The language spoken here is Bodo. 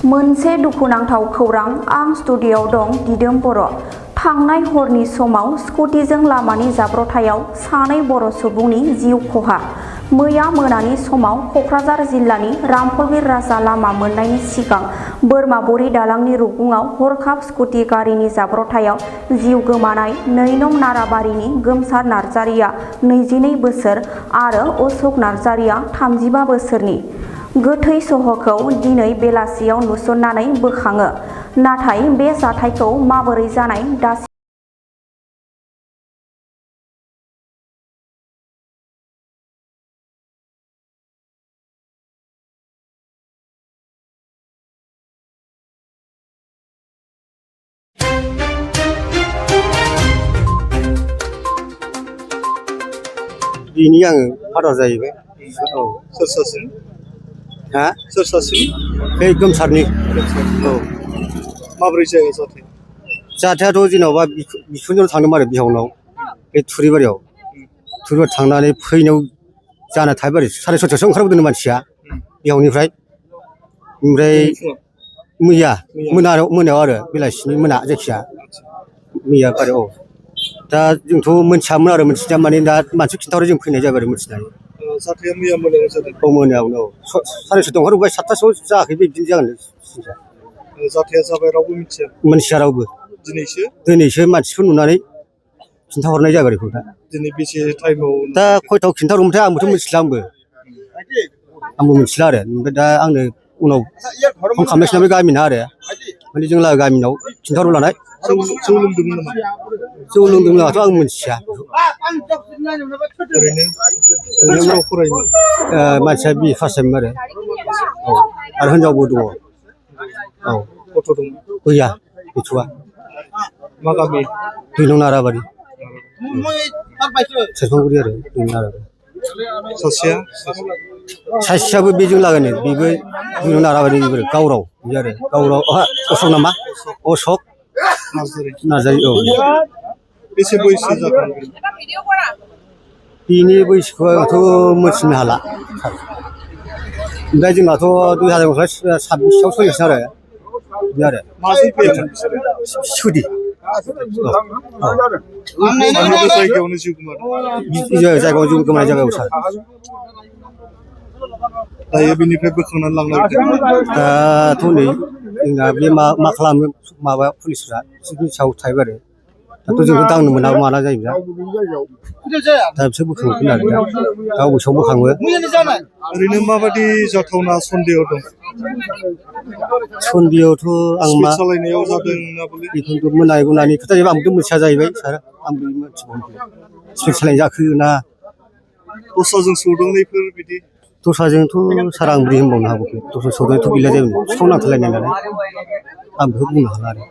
मोनसे दुखुनांथाव खौरां आं स्टुडिय'आव दं दिदोम बर'। थांनाय हरनि समाव स्कुटिजों लामानि जाब्रबथायाव सानै बर' सुबुंनि जिउ खहा। मैया मोनानि समाव क'क्राझार जिल्लानि रामफलबिल राजा लामा मोननायनि सिगां बोरमाबुरि दालांनि रुगुङाव हरखाब स्कुटि गारिनि जाब्रबथायाव जिउ गोमानाय 2 नं नाराबारिनि गोमसार नार्जारिया 22 बोसोर आरो अशोक नार्जारिया 35 बोसोरनि। गोथै सह'खौ दिनै बेलासियाव नुसननानै बोखाङो। नाथाय बे जाथायखौ माबोरै जानाय दासिम दिनै आङो फादार जाहैबाय। औ सोर सासे? हा सोर सासे? बे गोमसारनि। औ माबोरै जायो जाथाय? जाथायाथ' जेनेबा बिखुनजोनाव थांदोंमोन आरो बिहावनाव बे थुरिबारियाव थांनानै फैनायाव जाना थाहैबाय आरो 6:30 ओंखारबोदों मानसिया बिहावनिफ्राय। ओमफ्राय मैया मोनायाव आरो बेलासिनि मोना जायखिया मैया आरो औ दा जोंथ' मोनथियामोन आरो मोनथिनाया माने दा मानसि खिन्थाहरो जों फैनाय जाबाय आरो मोनथिनानै। जाथाया मैया मोनायाव जादों? औ मोनायावनो औ 6:30 ओंखारबोबाय 7:00सोआव जायाखै बिदिनो जागोन। जाथाया जाबाय रावबो मिथिया? मोनथिया रावबो। दिनैसो मानसिखौ नुनानै खिन्थाहरनाय जाबाय बेखौ दा। दिनै बेसे टाइमाव? दा खयथायाव खिन्थाहरमोनथाय आंबोथ' मिथिला आंबो मिथिला आरो ओमफ्राय दा आंनो उनाव फन खालामनायसै बे गामिना आरो माने जों लागो गामिनाव खिन्थाहरब्लानाय जौ लोंदोंमोन नामा? जौ लोंदोंब्लाथ' आं मिथिया। ओरैनो फरायनो मानसिया BA पास जायोमोन आरो हिनजावबो दङ। औ गथ' दं? गैया गैथ'आ। मा गामि? 2 नं नाराबारि सेरफांगुरि आरो 2 नं नाराबारि। सासेया? सासेयाबो बेजों लागोनो बेबो 2 नं नाराबारि गावराव बियो आरो गावराव अशोक नामा? अशोक नार्जारि। औ बेसे बैसो जागोन? बिनि बैसोखौथ' मिथिनो हाला। ओमफ्राय जोंनाथ' 2026आव सोलिगासिनो आरो बे आरो माजों फैयामोन बिसोरो? स्कुटि। जायगायावनो जिउ गोमादों? जायगायाव जिउ गोमानाय जाबाय सार। दायो बेनिफ्राय बोखांनानै लांनो नागिरदों? दाथ' नै जोंना बे मा खालामो माबा पुलिसफ्रा बिसोरनि सायाव थाहैबाय आरो दाथ' जोंथ' दांनो मोना माना जायोब्ला दा बिसोर बोखांगोन आरो दा अबेसेयाव बोखाङो। ओरैनो माबायदि जाथावना सन्देह दं? सन्देहआवथ' आं मा सालायनायाव जादों ना बोलै? बेखौथ' मोनानि खोथा जाहैबाय आंबोथ' मिथिया जाहैबाय सार। आंबो मिथिबावनो स्पिड सालायनाय जाखो ना दस्राजों सौदावनायफोर बिदि? दस्राजोंथ' सार आं बोरै होनबावनो हागौ। दस्रा सौदावनायथ' गैला जेबो सिखाव नांथारलायनाय नालाय आं बेखौ बुंनो हाला आरो।